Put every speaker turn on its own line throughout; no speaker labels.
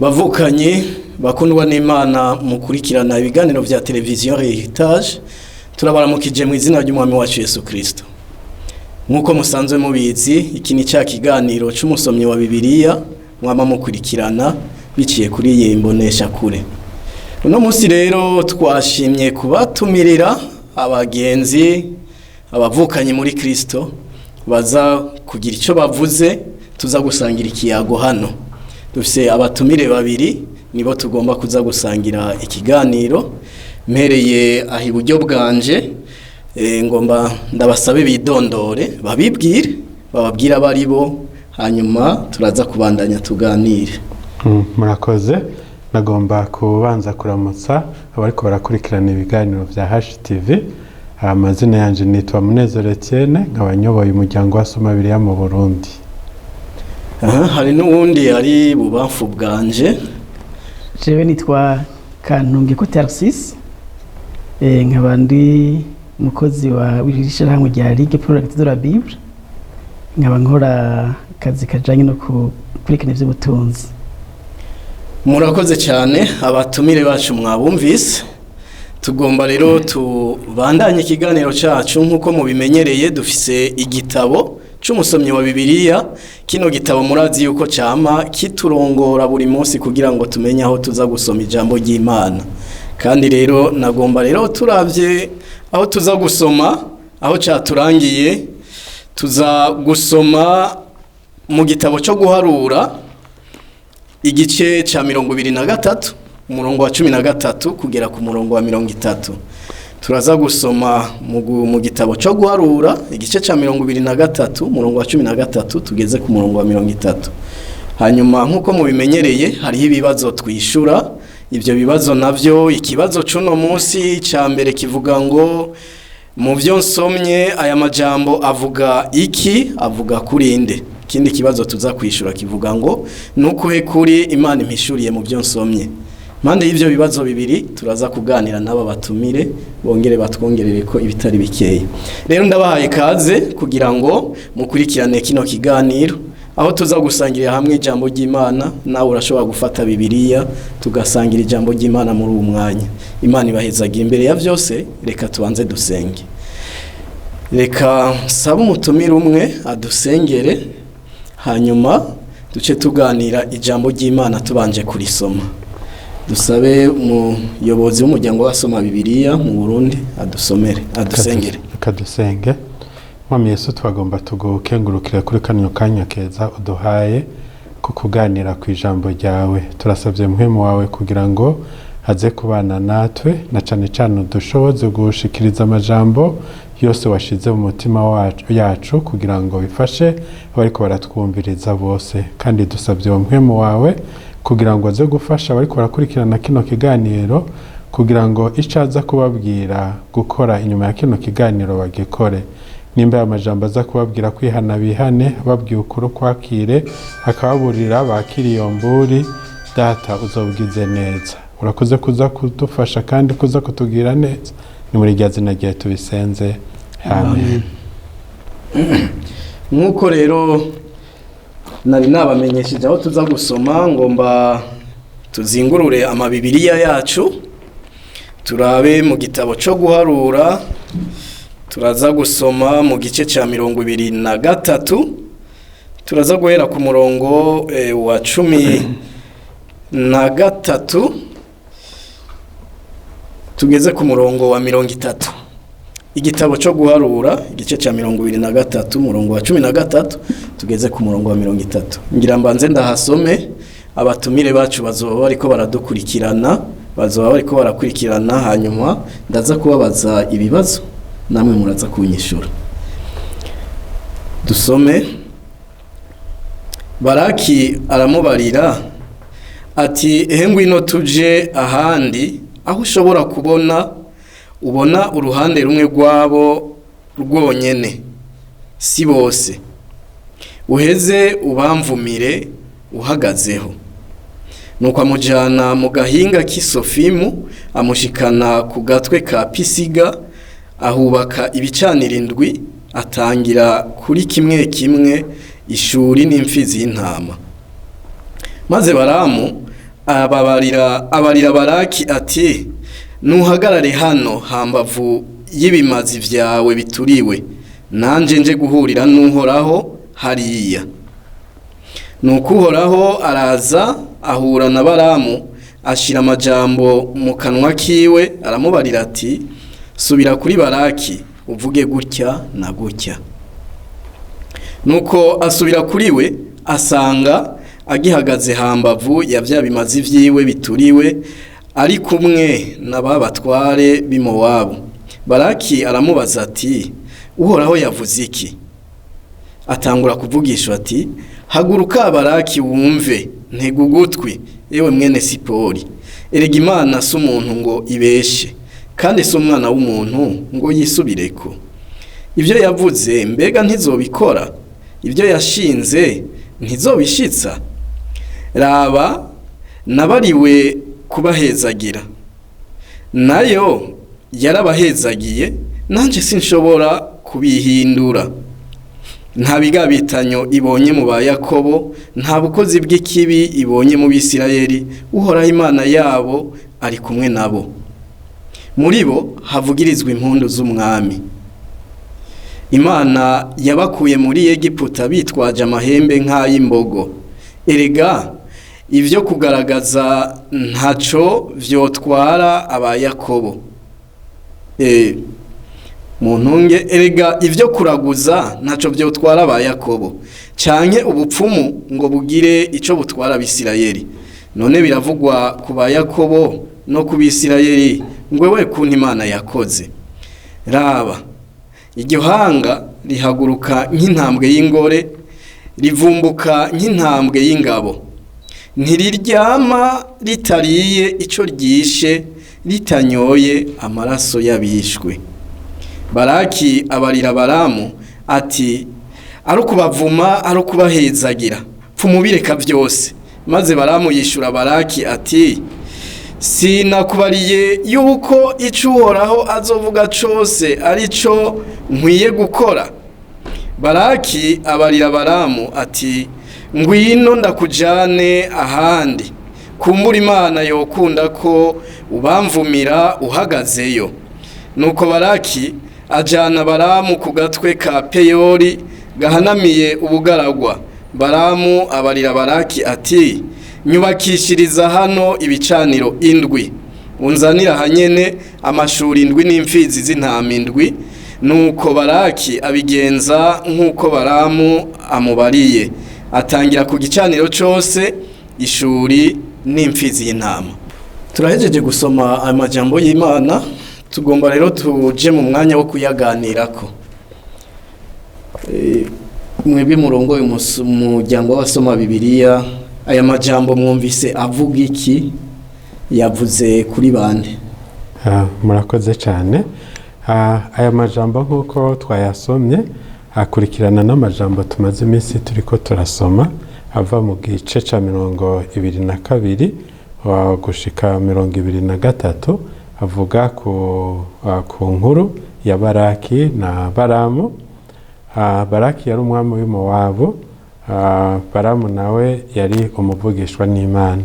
Bavukanye bakundwa n'Imana, mukurikirana ibiganiro vya televiziyo Heritage, turabaramukije mu izina ry'Umwami wacu Yesu Kristo. Nk'uko musanzwe mubizi, iki ni cya kiganiro c'umusomyi wa Bibiliya mwama mukurikirana biciye kuri iyi mbonesha kure. Uno munsi rero twashimye kubatumirira abagenzi, abavukanye muri Kristo, baza kugira icyo bavuze, tuza gusangira ikiyago hano. Dufise abatumire babiri, nibo tugomba kuza gusangira ikiganiro. Mpereye aho iburyo bwanje, ngomba ndabasabe bidondore, babibwire, bababwire abo ari bo, hanyuma turaza kubandanya tuganire.
Murakoze. Nagomba kubanza kuramutsa abariko barakurikirana ibiganiro vya HTV. Amazina yanje nitwa Munezero Etienne, nkaba nyoboye umuryango wa Soma Bibiliya mu Burundi.
Aha, hari n'uwundi ari bubamfu bwanje.
Jewe nitwa Kantungiko Tarsis, nkaba ndi umukozi wa w'ishirahamwe rya Ligue pour la lecture de la Bible, nkaba nkora akazi kajanye no gukurikirana ivy'ubutunzi.
Murakoze cyane. Abatumire bacu mwabumvise. Tugomba rero tubandanye ikiganiro cyacu nk'uko mubimenyereye. Dufise igitabo c'umusomyi wa Bibiliya. Kino gitabo murazi yuko cama kiturongora buri munsi kugira ngo tumenye aho tuza gusoma ijambo ry'Imana. Kandi rero nagomba rero turavye aho tuza gusoma, aho caturangiye, tuza gusoma mu gitabo cyo Guharura, igice ca 23, umurongo wa 13 kugera ku murongo wa 30. Turaza gusoma mu gitabo cyo Guharura, igice ca 23, umurongo wa 13 tugeze ku murongo wa 30. Hanyuma, nk'uko mubimenyereye, hariho ibibazo twishura. Ibyo bibazo navyo, ikibazo c'uno munsi ca mbere kivuga ngo: mu byo nsomye, aya majambo avuga iki? Avuga kuri nde? Ikindi kibazo tuza kwishura kivuga ngo: nukuhe kuri Imana impishuriye mu byo nsomye? Impande y'ivyo bibazo bibiri, turaza kuganira n'aba batumire, bongere batwongerere ko ibitari bikeya. Rero ndabahaye kaze kugira ngo mukurikirane kino kiganiro, aho tuza gusangirira hamwe ijambo ry'Imana. Nawe urashobora gufata Bibiliya, tugasangira ijambo ry'Imana muri uwo mwanya. Imana ibahezagira. Imbere ya byose, reka tubanze dusenge. Reka sabe umutumire umwe adusengere, hanyuma duce tuganira ijambo ry'Imana tubanje kurisoma. Dusabe umuyobozi w'umuryango w'abasoma Bibiliya mu Burundi adusomere, adusengere.
Reka dusenge. Mwami Yesu, twagomba tugukengurukira kuri kano kanya keza uduhaye ko kuganira ku ijambo ryawe. Turasabye Muhemu wawe kugira ngo aze kubana natwe, na cane cane udushoboze gushikiriza amajambo yose washize mu mutima wacu yacu, kugira ngo bifashe abariko baratwumviriza bose. Kandi dusabye uwo Muhemu wawe kugira ngo aze gufasha abariko barakurikirana kino kiganiro, kugira ngo ico aza kubabwira gukora inyuma ya kino kiganiro bagikore. Nimba aya majambo aza kubabwira kwihana, bihane; babwiye ukuri, kwakire; akababurira, bakira iyo mburi. Data, uzobwize neza. Urakoze kuza kudufasha kandi kuza kutubwira neza. Ni muri rya zina ryawe tubisenze, amen.
Nk'uko rero nari nabamenyesheje aho tuza gusoma, ngomba tuzingurure amabibiriya yacu, turabe mu gitabo cyo Guharura. Turaza gusoma mu gice cya 23. Turaza guhera ku murongo wa 13 tugeze ku murongo wa 30. Igitabo cyo Guharura, igice cya 23, umurongo wa 13 tugeze ku murongo wa 30. Ngira mbanze ndahasome. Abatumire bacu bazoba bariko baradukurikirana, bazoba bariko barakurikirana. Hanyuma ndaza kubabaza ibibazo, namwe muraza kunyishura. Dusome. Baraki aramubarira ati: "Ehe, ngwino tuje ahandi aho ushobora kubona, ubona uruhande rumwe rwabo rwonyene, si bose, uheze ubamvumire uhagazeho." Nuko amujyana mu gahinga k'isofimu, amushikana ku gatwe ka Pisiga, ahubaka ibicaniro indwi, atangira kuri kimwe kimwe ishuri n'imfizi y'intama. Maze Baramu Ababarira abarira Baraki ati: "Nuhagarare hano hambavu y'ibimazi vyawe bituriwe, nanje nje guhurira n'Uhoraho hariya." Nuko Uhoraho araza ahura na Baramu, ashira amajambo mu kanwa kiwe, aramubarira ati: "Subira kuri Baraki, uvuge gutya na gutya." Nuko asubira kuri we, asanga agihagaze hambavu ya vya bimazi vyiwe bituriwe, ari kumwe na ba batware b'i Mowabu. Baraki aramubaza ati: "Uhoraho yavuze iki?" Atangura kuvugisha ati: "Haguruka Baraki, wumve, ntega ugutwi, yewe mwene Sipori. Erega Imana si umuntu ngo ibeshe, kandi si umwana w'umuntu ngo yisubireko. Ibyo yavuze mbega ntizobikora? Ibyo yashinze ntizobishitsa? Raba, nabariwe kubahezagira, nayo yarabahezagiye, nanje sinshobora kubihindura. Nta bigabitanyo ibonye mu ba Yakobo, nta bukozi bw'ikibi ibonye mu Bisirayeli. Uhoraho Imana yabo ari kumwe nabo, muri bo havugirizwa impundu z'umwami. Imana yabakuye muri Egiputa bitwaje amahembe nk'ay'imbogo. Erega ivyo kugaragaza ntaco vyotwara aba Yakobo, mu ntunge, erega ivyo kuraguza ntaco vyotwara aba Yakobo, canke ubupfumu ngo bugire ico butwara Abisirayeli. None biravugwa ku ba Yakobo no ku Bisirayeli ngo: 'We kuntu Imana yakoze!' Raba, iryo hanga rihaguruka nk'intambwe y'ingore, rivumbuka nk'intambwe y'ingabo. Ntiriryama ritariye ico ryishe, ritanyoye amaraso y'abishwe." Baraki abarira Baramu ati: "Ari ukubavuma, ari ukubahezagira, pfumubireka byose." Maze Baramu yishura Baraki ati: "Sinakubariye yuko ico Uhoraho azovuga cose ari cyo nkwiye gukora?" Baraki abarira Baramu ati: "Ngwino ndakujane ahandi, kumbura Imana yokunda ko ubamvumira uhagazeyo." Nuko Baraki ajana Baramu ku gatwe ka Peyori gahanamiye ubugaragwa. Baramu abarira Baraki ati: "Nyubakishiriza hano ibicaniro indwi, unzanira hanyene amashuri indwi n'imfizi z'intama indwi." Nuko Baraki abigenza nk'uko Baramu amubariye, atangira ku gicaniro cose ishuri n'imfizi y'intama. Turahejeje gusoma amajambo y'Imana, tugomba rero tuje mu mwanya wo kuyaganirako. Mwebwe murongoye umuryango w'abasoma Bibiliya, aya majambo mwumvise avuga iki? Yavuze kuri bande?
Murakoze cyane. Aya majambo nk'uko twayasomye akurikirana n'amajambo tumaze iminsi turiko turasoma, ava mu gice ca 22 gushika 23, avuga ku nkuru ya Baraki na Baramu. Baraki yari umwami w'i Mowabu, Baramu nawe yari umuvugishwa n'Imana.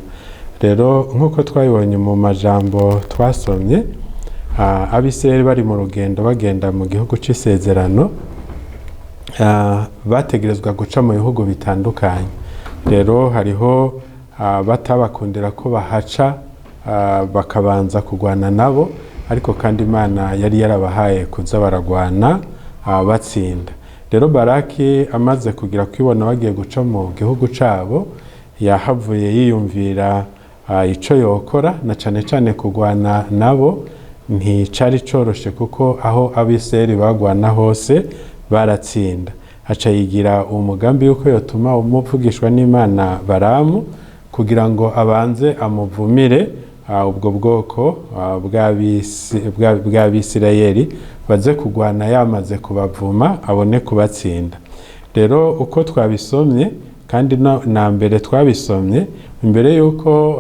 Rero nk'uko twabibonye mu majambo twasomye, Abisirayeli bari mu rugendo bagenda mu gihugu c'isezerano, bategerezwa guca mu bihugu bitandukanye. Rero hariho batabakundira ko bahaca, bakabanza kurwana nabo, ariko kandi Imana yari yarabahaye kuza baragwana batsinda. Rero Baraki amaze kugira kwibona bagiye guca mu gihugu cabo, yahavuye yiyumvira ico yokora, na cane cane kurwana nabo nticari coroshe, kuko aho Abisirayeli bagwana hose baratsinda. Aca yigira umugambi yuko yotuma umuvugishwa n'Imana Baramu kugira ngo abanze amuvumire ubwo bwoko bw'Abisirayeli, baze kugwana yamaze kubavuma abone kubatsinda. Rero uko twabisomye, kandi na mbere twabisomye, imbere y'uko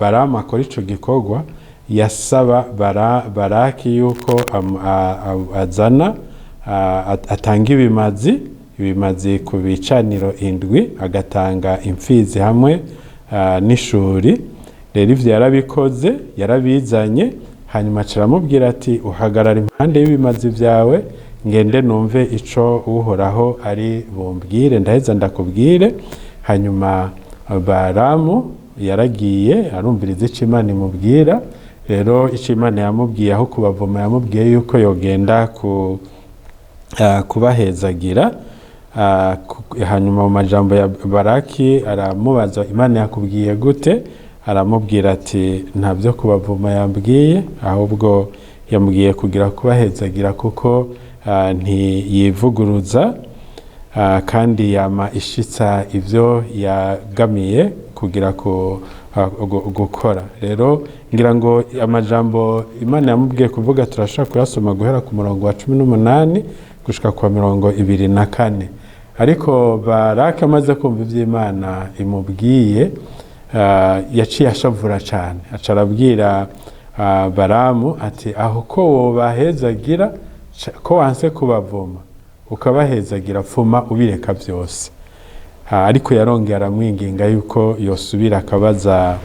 Baramu akora ico gikorwa, yasaba Baraki yuko azana atanga ibimazi ku bicaniro indwi, agatanga imfizi hamwe n'ishuri. Rero ivyo yarabikoze, yarabizanye, hanyuma aca aramubwira ati uhagarara impande y'ibimazi vyawe, ngende numve ico Uhoraho ari bumbwire, ndaheza ndakubwire. Hanyuma Baramu yaragiye arumviriza ico Imana imubwira. Rero ico Imana yamubwiye, aho kubavuma, yamubwiye yuko yogenda kubahezagira. Hanyuma mu majambo ya Baraki aramubaza, Imana yakubwiye gute? Aramubwira ati nta byo kubavuma yambwiye, ahubwo yambwiye kugira kubahezagira, kuko ntiyivuguruza, kandi yama ishitsa ivyo yagamiye kugira ku gukora. Rero ngira ngo amajambo Imana yamubwiye kuvuga turashobora kuyasoma guhera ku murongo wa 18 gushika ku wa 24. Ariko Baraki amaze kumva ivy'Imana imubwiye, yaciye ashavura cane, aca arabwira Baramu ati aho ko wobahezagira, ko wanse kubavuma ukabahezagira, pfuma ubireka byose. Ariko yarongera aramwinginga yuko yosubira akabaza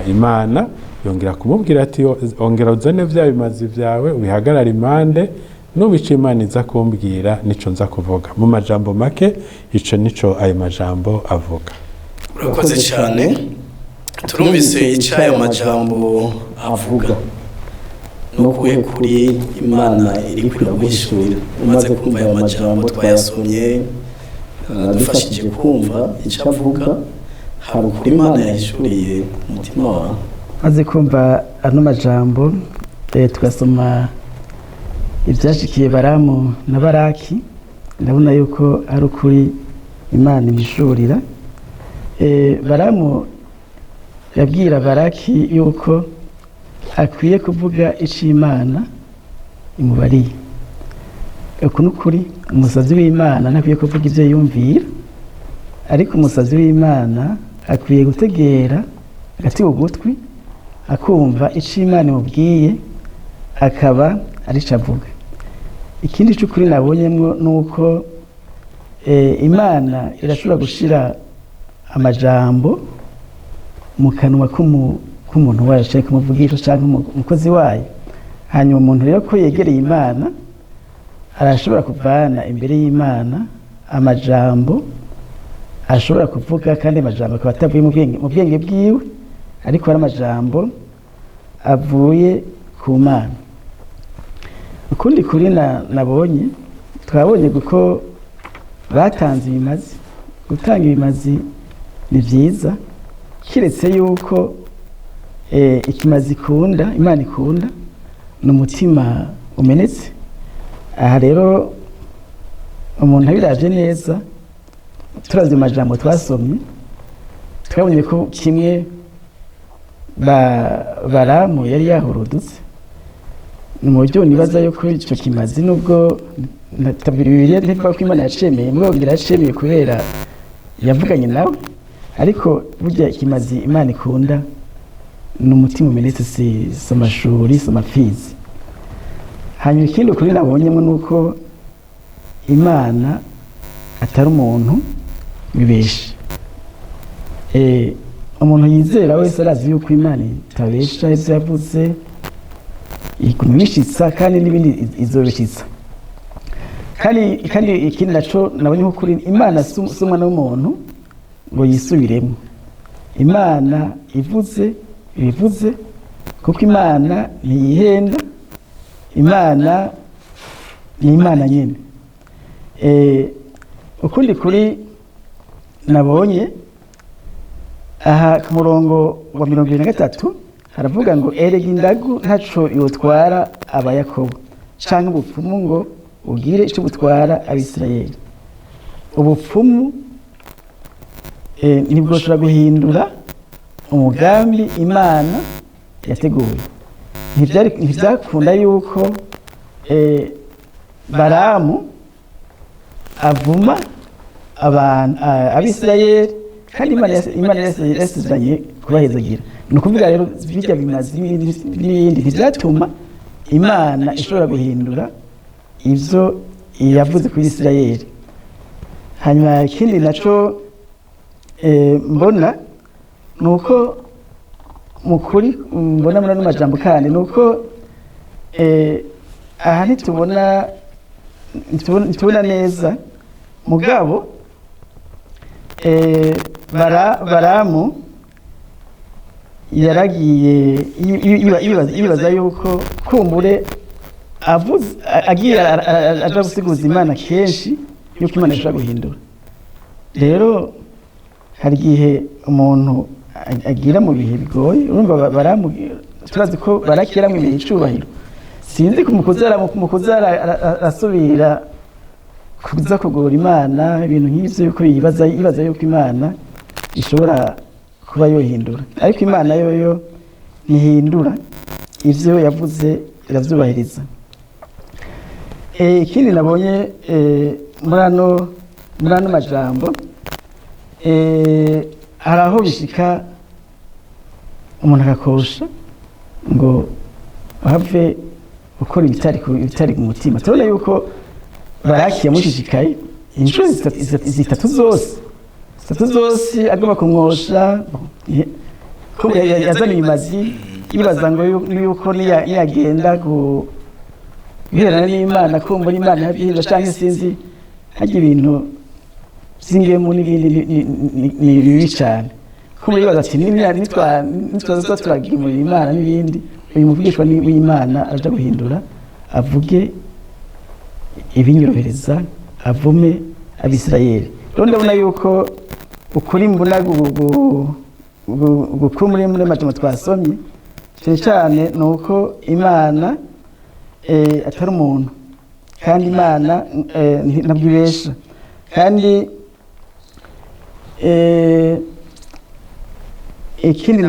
Imana. Yongera kumubwira ati ongera uzane vya bimazi vyawe, ubihagarare impande, nubica Imana iza kumbwira nico nza kuvuga. Mu majambo make, ico nico ayo majambo avuga.
Urakoze cyane. Turumvise icyo ayo majambo avuga nukuhe kuri Imana iri kwiraguhishurira. Umaze kumva ayo majambo twayasomye, adufashije kumva icyo avuga, hari ukuri Imana yahishuriye umutima wawe?
Maze kumva ano majambo, tugasoma ibyashikiye Baramu na Baraki, ndabona yuko ari ukuri Imana ibishurira. Baramu yabwira Baraki yuko akwiye kuvuga icyo Imana imubariye. Uku ni ukuri, umusazi w'Imana ntakwiye kuvuga ibyo yumvira, ariko umusazi w'Imana akwiye gutegera agatega ugutwi akumva icyo Imana imubwiye, akaba arico avuga. Ikindi cy'ukuri nabonyemwo ni uko Imana irashobora gushira amajambo mu kanwa k'umuntu wayo, canke kumuvugisha canke umukozi wayo. Hanyuma umuntu rero ko yegereye Imana arashobora kuvana imbere y'Imana amajambo ashobora kuvuga, kandi amajambo akaba atavuye mu bwenge bwiwe, ariko ari amajambo avuye ku Mana. Ukundi kuri nabonye, twabonye kuko batanze ibimazi. Gutanga ibimazi ni vyiza, kiretse yuko ikimazi ikunda, Imana ikunda, ni umutima umenetse. Aha rero umuntu abiravye neza, turavye amajambo twasomye, twabonye ko kimwe Baramu yari yahurudutse. Ni mu buryo nibaza yuko ico kimazi, nubwo Bibiliya ntivuga ko Imana yacemeye, mugabo ngira yacemeye kubera yavuganye nawe, ariko burya ikimazi Imana ikunda ni umutima umenetse, si amashuri, si amapfizi. Hanyuma ikindi ukuri nabonyemo ni uko Imana atari umuntu bibesha. Umuntu yizera wese arazi yuko Imana itabesha, ivyo yavuze iguma ibishitsa, kandi n'ibindi izobishitsa. Kandi ikindi naco nabonye ko kuri Imana si umwana w'umuntu ngo yisubiremo. Imana ivuze ibivuze, kuko Imana ntiyihenda, Imana ni Imana nyene. Ukundi kuri nabonye aha ku murongo wa 23 haravuga ngo erega indagu ntaco yotwara Abayakobo, canke ubupfumu ngo ugire ico butwara Abisirayeli. Ubupfumu ntibwoshobora guhindura umugambi Imana yateguye. Ntivyakunda yuko Baramu avuma abantu Abisirayeli, kandi Imana yasezeranye kubahezagira. Ni ukuvuga rero birya bimazi n'ibindi ntivyatuma Imana ishobora guhindura ivyo yavuze kuri Isirayeli. Hanyuma ikindi naco mbona ni uko Mu kuri mbona muri ano majambo kandi ni uko aha ntitubona neza, mugabo Baramu yaragiye yibaza yuko kumbure avuze agiye aja gusiguza Imana kenshi yuko Imana ishobora guhindura. Rero hari igihe umuntu agira mu bihe bigoye. Urumva Baramu, turazi ko Baraki yaramwemereye icubahiro. Sinzi ko mukuza arasubira kuza kugora Imana, ibintu nk'ivyo, yuko yibaza yuko Imana ishobora kuba yohindura, ariko Imana yoyo ntihindura, ivyo yavuze iravyubahiriza. Ikindi nabonye muri ano majambo, hari aho bishika umuntu agakosha ngo have gukora ibitari ku mutima. Turabona yuko Baraki yamushishikaye inshuro zitatu zose agomba kumwosha, ko yazanye ibimazi, yibaza ngo yuko niyagenda guherana n'Imana, kumbura Imana yabihindura, canke sinzi. Harya ibintu vy'ingemu n'ibindi ni bibi cane. Kumbura yibaza ati nitwaza turagemurira Imana n'ibindi, uyu muvugishwa w'Imana araja guhindura, avuge ibinyorohereza, avume Abisirayeli. Rero ndabona yuko ukuri mbona gukuru muri majambo twasomye cyane cyane ni uko Imana atari umuntu, kandi Imana ntabwo ibesha. Kandi ikindi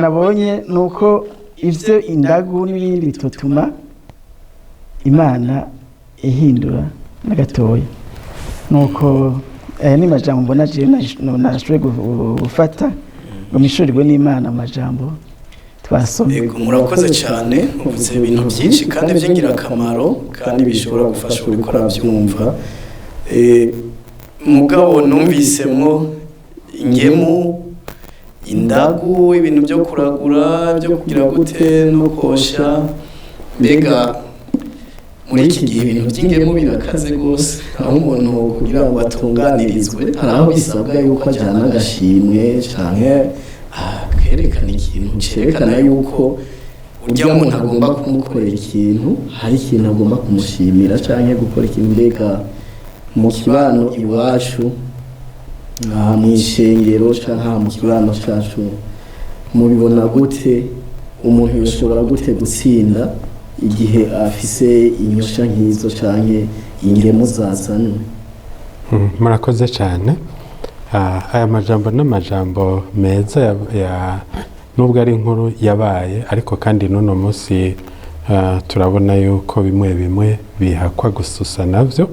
nabonye ni uko ivyo indagu n'ibindi bitotuma Imana ihindura na gatoya. Nuko aya ni majambo mbona jewe nashoboye gufata ngo mpishurirwe n'Imana amajambo twasomye.
Yego, murakoze cyane. Uvuze ibintu byinshi kandi by'ingirakamaro kandi bishobora gufasha uriko arabyumva. Mugabo numvisemwo ingemu, indagu, ibintu byo kuragura, byo kugira gute no kosha. Mbega muri iki gihe ibintu by'ingemu birakaze rwose, aho umuntu kugira ngo atunganirizwe hari aho bisabwa yuko ajyana agashimwe canke akerekana ikintu cerekana yuko urya muntu agomba kumukorera ikintu, hari ikintu agomba kumushimira canke gukora ikintu. Mbega mu kibano iwacu, aha mu ishengero canke aha mu kibano cacu, mubibona gute? Umuntu yoshobora gute gutsinda igihe afise inyosha nk'izo canke ingemu zazanwe?
Murakoze cyane. Aya majambo ni amajambo meza nubwo ari inkuru yabaye, ariko kandi n'uno munsi turabona yuko bimwe bimwe bihakwa gususa navyo.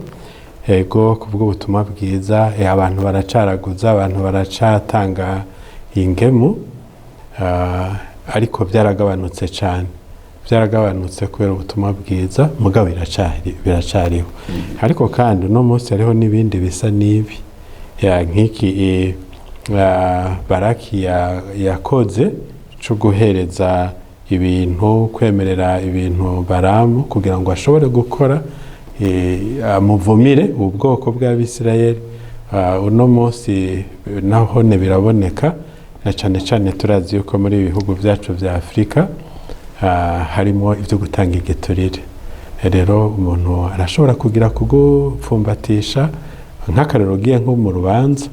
Ego, kuvuga ubutumwa bwiza, abantu baracaraguza, abantu baracatanga ingemu, ariko byaragabanutse cyane, byaragabanutse kubera ubutumwa bwiza, mugabo biracariho. Ariko kandi uno munsi hariho n'ibindi bisa n'ibi, nk'iki Baraki yakoze cyo guhereza ibintu, kwemerera ibintu Baramu kugira ngo ashobore gukora amuvumire ubwoko bw'Abisirayeli. Uno munsi nahone biraboneka, na cyane cyane turazi yuko muri ibi bihugu byacu bya Afurika harimo ibyo gutanga igiturire. Rero umuntu arashobora kugira kugupfumbatisha, nk'akarero ugiye nko mu rubanza,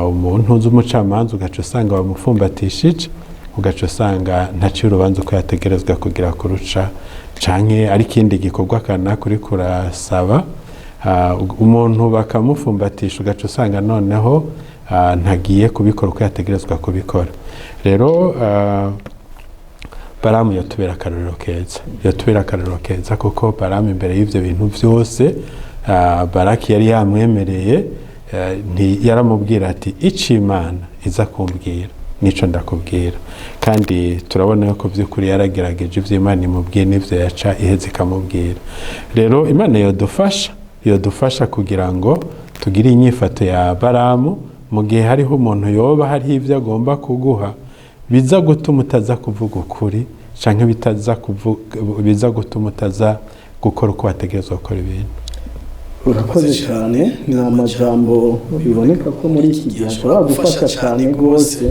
umuntu uzi umucamanza, ugaca usanga bamufumbatishije, ugaca usanga ntaciye urubanza uko yategerezwa kugira kuruca, canke ari ikindi gikorwa kanaka uriko urasaba, umuntu bakamufumbatisha, ugaca usanga noneho ntagiye kubikora uko yategerezwa kubikora. Rero Baramu yatubera akarorero keza, yatubera akarorero keza, kuko Baramu imbere y'ivyo bintu byose Baraki yari yamwemereye, yaramubwira ati: "Ico Imana iza kumbwira nico ndakubwira." Kandi turabona ko by'ukuri yaragerageje, ivyo Imana imubwiye n'ivyo yaca iheze ikamubwira. Rero Imana yodufasha kugira ngo tugire inyifato ya Baramu mu gihe hariho umuntu yoba hariho ibyo agomba kuguha. Biza gutuma utaza kuvuga ukuri canke bitaza kuvuga, biza gutuma utaza gukora uko wategerezwa gukora ibintu.
Urakoze cyane. Ni amajambo biboneka ko muri iki gihe ashobora gufasha cyane rwose,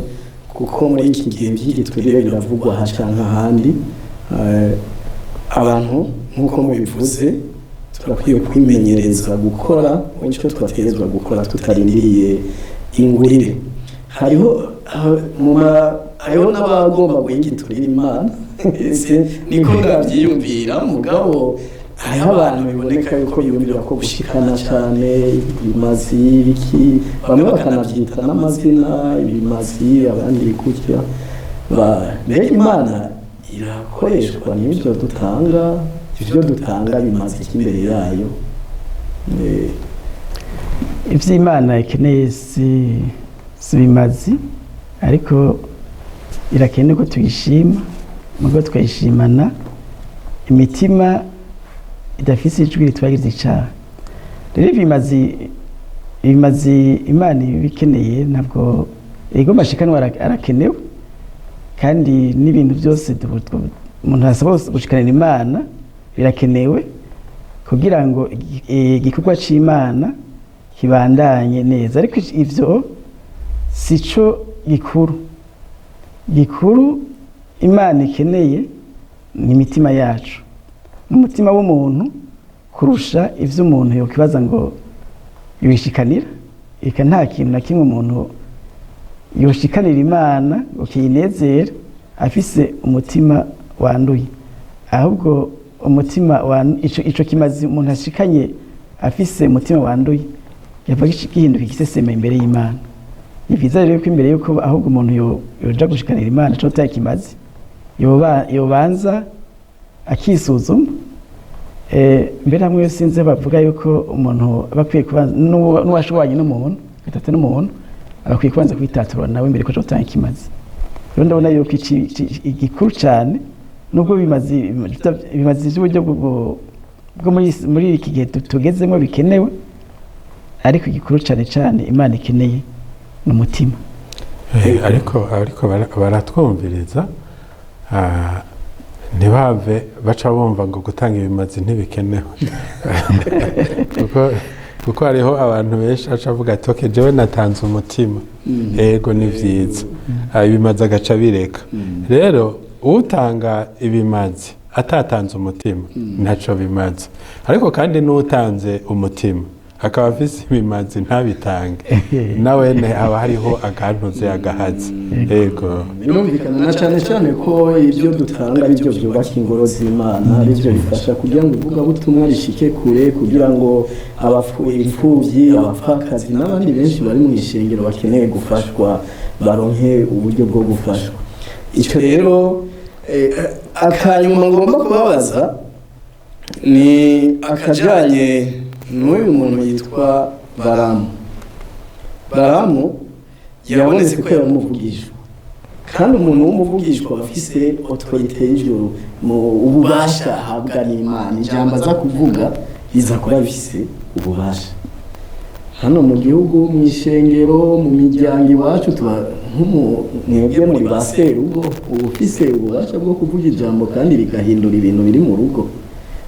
kuko muri iki gihe by'igiturire biravugwa aha canke ahandi. Abantu nk'uko mubivuze, turakwiye kwimenyereza gukora icyo twategerezwa gukora tutarindiriye ingurire. Hariho hariho n'abagomba guha igiturire Imana. Ese niko ndabyiyumvira? Mugabo hariho abantu biboneka yuko biyumvira ko gushikana cyane ibimazi biki, bamwe bakanabyita n'amazina ibimazi, abandi gutya. Mbega Imana irakoreshwa n'ibyo dutanga? Ibyo dutanga bimaze iki imbere yayo?
Ivy'Imana ikeneye si bimazi, ariko irakeneye ko tuyishima, mugo tukayishimana imitima idafise ijwi ritwagiriza icaha. Rero ibimazi Imana ibikeneye, ntabwo ego mashikanwa arakenewe, kandi n'ibintu byose umuntu asaba gushikanira Imana birakenewe kugira ngo igikorwa c'Imana kibandanye neza. Ariko ivyo sico gikuru. Gikuru Imana ikeneye ni imitima yacu n'umutima w'umuntu, kurusha ivyo umuntu yokibaza ngo yishikanira. Eka, nta kintu na kimwe umuntu yoshikanira Imana ngo kiyinezere afise umutima wanduye. Ahubwo umutima ico kimazi umuntu ashikanye afise umutima wanduye yava gihinduka igiseseme imbere y'Imana. Ni vyiza rero ko imbere yuko ahubwo umuntu yoja gushikanira Imana ico kimazi, yobanza akisuzuma. Mbere hamwe sinze bavuga yuko umuntu aba akwiye kubanza, n'uwashobanye n'umuntu gatatu n'umuntu, aba akwiye kubanza kwitatura nawe mbere ko aca ikimazi. Rero ndabona yuko igikuru cyane, nubwo bimazi by'uburyo bwo muri iki gihe tugezemo bikenewe, ariko igikuru cyane cyane Imana ikeneye ni umutima.
Ariko baratwumviriza, ntibave baca bumva ngo gutanga ibimazi ntibikenewe, kuko hariho abantu benshi aca avuga ati: "Okay, jewe natanze umutima, ego ni vyiza." Ibimazi agaca bireka. Rero utanga ibimazi atatanze umutima ntaco bimaze, ariko kandi n'utanze umutima akaba afise ibimazi ntabitange, nawene haba hariho agantuze agahazi, ego.
Birumvikana, na cyane cyane ko ibyo dutanga ari byo byubaka ingoro z'Imana, ari byo bifasha kugira ngo ivugabutumwa rishike kure, kugira ngo imfubyi, abapfakazi n'abandi benshi bari mu ishengero bakeneye gufashwa baronke uburyo bwo gufashwa. Icyo rero, akanyuma ngomba kubabaza ni akajanye n'uyu muntu yitwa Baramu. Baramu yabonetse ko yamuvugishwa, kandi umuntu w'umuvugishwa aba afise autorité y'ijuru, mu ububasha ahabwa n'Imana. Ijambo aza kuvuga riza kuba rifise ububasha. Hano mu gihugu, mu ishengero, mu miryango iwacu, tuba mwebwe muri ba serugo, uba ufise ububasha bwo kuvuga ijambo kandi rigahindura ibintu biri mu rugo.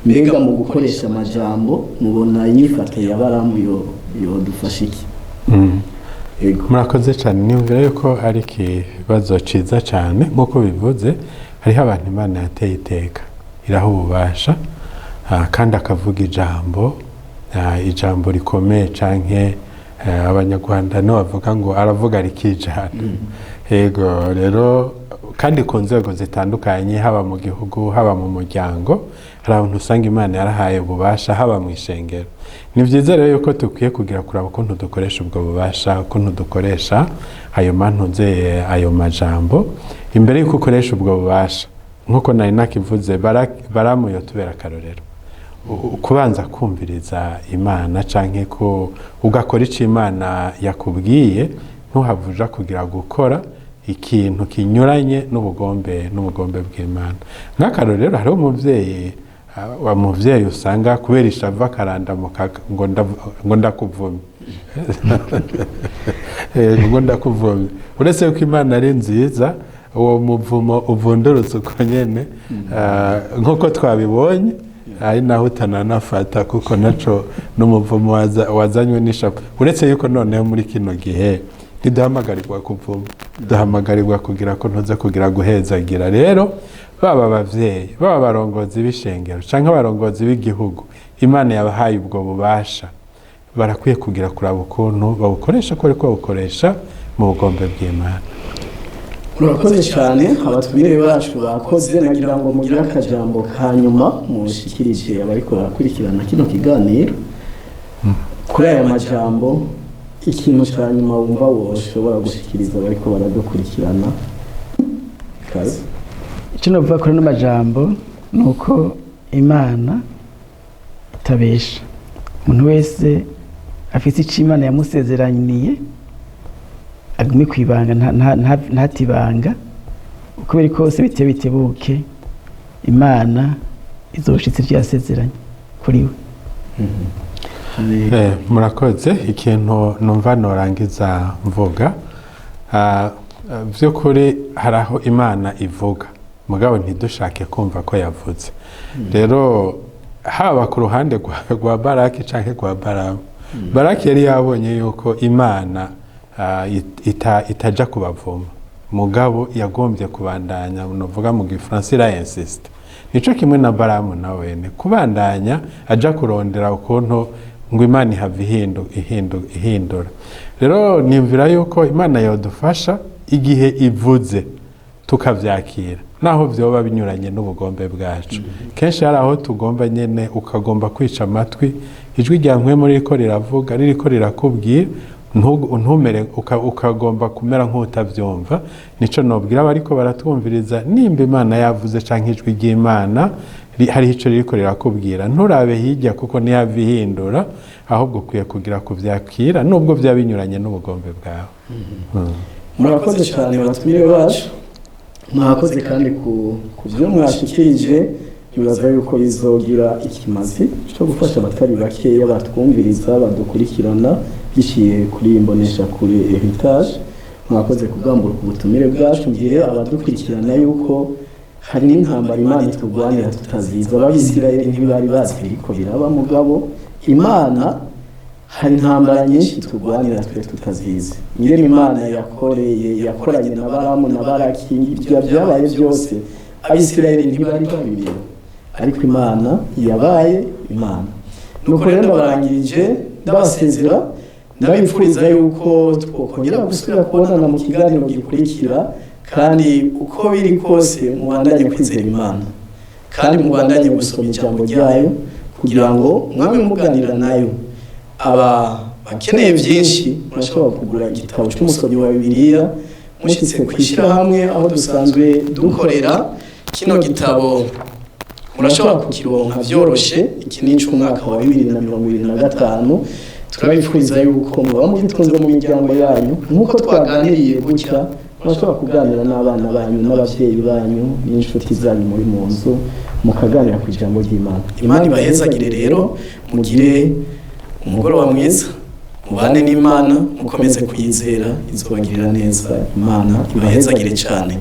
Mbega mu gukoresha amajambo, mubona inyifato ya Baramu yodufasha iki? Yego.
Murakoze cyane. Niyumvira yuko ari ikibazo ciza cyane. Nk'uko bivuze, hariho abantu Imana yateye iteka, iraha ububasha, kandi akavuga ijambo, ijambo rikomeye, canke Abanyarwanda nibo bavuga ngo aravuga rikijana. Yego rero, kandi ku nzego zitandukanye, haba mu gihugu, haba mu muryango, hari abantu usanga Imana yarahaye ububasha, haba mu ishengero. Ni byiza rero yuko dukwiye kugira kuraba ukuntu dukoresha ubwo bubasha, ukuntu dukoresha ayo mantuze, ayo majambo. Imbere yuko ukoresha ubwo bubasha, nk'uko nari nakivuze, Baramu yotubera akarorero. Kubanza kumviriza Imana, canke ko ugakora ico Imana yakubwiye, ntuhavuja kugira gukora ikintu kinyuranye n'ubugombe bw'Imana. Nk'akarorero, hariho umuvyeyi, wa muvyeyi usanga kubera ishavu akarandamuka ngo ndakuvumye, ngo ndakuvumye. Uretse yuko Imana ari nziza. Uwo muvumo uvundurutse uko nyene, nk'uko twabibonye, ari naho utananafata, kuko naco n'umuvumo wazanywe n'ishapu. Uretse yuko noneho muri kino gihe ntiduhamagarirwa kuvuma, duhamagarirwa kugira ko ntuze kugira guhezagira. Rero baba abavyeyi, baba abarongozi b'ishengero canke abarongozi b'igihugu, Imana yabahaye ubwo bubasha, barakwiye kugira kuraba ukuntu babukoresha, ko bariko babukoresha mu bugombe bw'Imana.
Murakoze cyane, abatumire bacu bakoze. Nagira ngo mugire akajambo ka nyuma mushikirije abariko barakurikirana kino kiganiro kuri aya majambo, ikintu cya nyuma wumva woshobora gushikiriza abariko baradukurikirana. Kaze.
Icyo navuga kuri ano majambo ni uko Imana itabesha. Umuntu wese afite icyo Imana yamusezeraniye agume ku ibanga, ntatibanga. Uko biri kose, bite bitebuke, Imana izoshitse ibyo yasezeranye kuri we.
Murakoze. Ikintu numva norangiza mvuga, by'ukuri hari aho Imana ivuga, mugabo ntidushake kumva ko yavuze. Rero haba ku ruhande rwa Baraki canke rwa Baramu, Baraki yari yabonye yuko Imana itaja kubavuma, mugabo yagombye kubandanya, novuga mu Gifaransa il a insisté. Nico kimwe na Baramu, nawene kubandanya aja kurondera ukuntu ngo Imana ihava ihindura. Rero nimvira yuko Imana yodufasha, igihe ivuze tukavyakira, naho vyoba binyuranye n'ubugombe bwacu. Kenshi hari aho tugomba nyene, ukagomba kwica amatwi ijwi rya Mpwemu ririko riravuga, ririko rirakubwira, ntumere ukagomba kumera nk'utavyumva. Nico nobwira abariko baratwumviriza: nimba Imana yavuze canke ijwi ry'Imana hariho ico ririko rirakubwira, nturabe hirya, kuko ntiyava ihindura, ahubwo ukwiye kugira kuvyakira nubwo vyaba binyuranye n'ubugombe bwawe.
Murakoze cyane, batumire bacu, mwakoze kandi ku byo mwashikirije. Bibaza yuko bizogira ikimazi cyo gufasha abatari bakeya batwumviriza, badukurikirana biciye kuri iyi mbonesha kuri Heritage. Mwakoze kugamburuka ubutumire bwacu. Mbwire abadukurikirana yuko hari n'intambara Imana itugwanira tutaziza. Ababisirayeli ntibari bazi ibiriko biraba, mugabo Imana hari intambara nyinshi turwanira twe tutazizi. Ingene Imana yakoreye, yakoranye na Baramu na Baraki, ibyo byabaye byose Abisirayeli ntibari babireba, ariko Imana yabaye Imana. Nuko rero ndabarangirije, ndabasezera, ndabifuriza yuko twakongera gusubira kubonana mu kiganiro gikurikira. Kandi uko biri kose, mubandanye kwizera Imana kandi mubandanye gusoma ijambo ryayo, kugira ngo mwame muganira nayo. Aba bakeneye byinshi, murashobora kugura igitabo cy'umusomyi wa Bibiliya mushyitse ku ishyirahamwe aho dusanzwe dukorera. Kino gitabo murashobora kukironka byoroshe. Iki ni ic'umwaka wa 2025. Turabifuriza yuko muba mugitunze mu miryango yanyu. Nk'uko twaganiriye gutya, murashobora kuganira n'abana banyu n'ababyeyi banyu n'inshuti zanyu muri mu nzu, mukaganira ku ijambo ry'Imana. Imana ibahezagire. Rero mugire umugoroba mwiza, mubane n'Imana, mukomeze kuyizera, izobagirira neza. Imana ibahezagire cyane.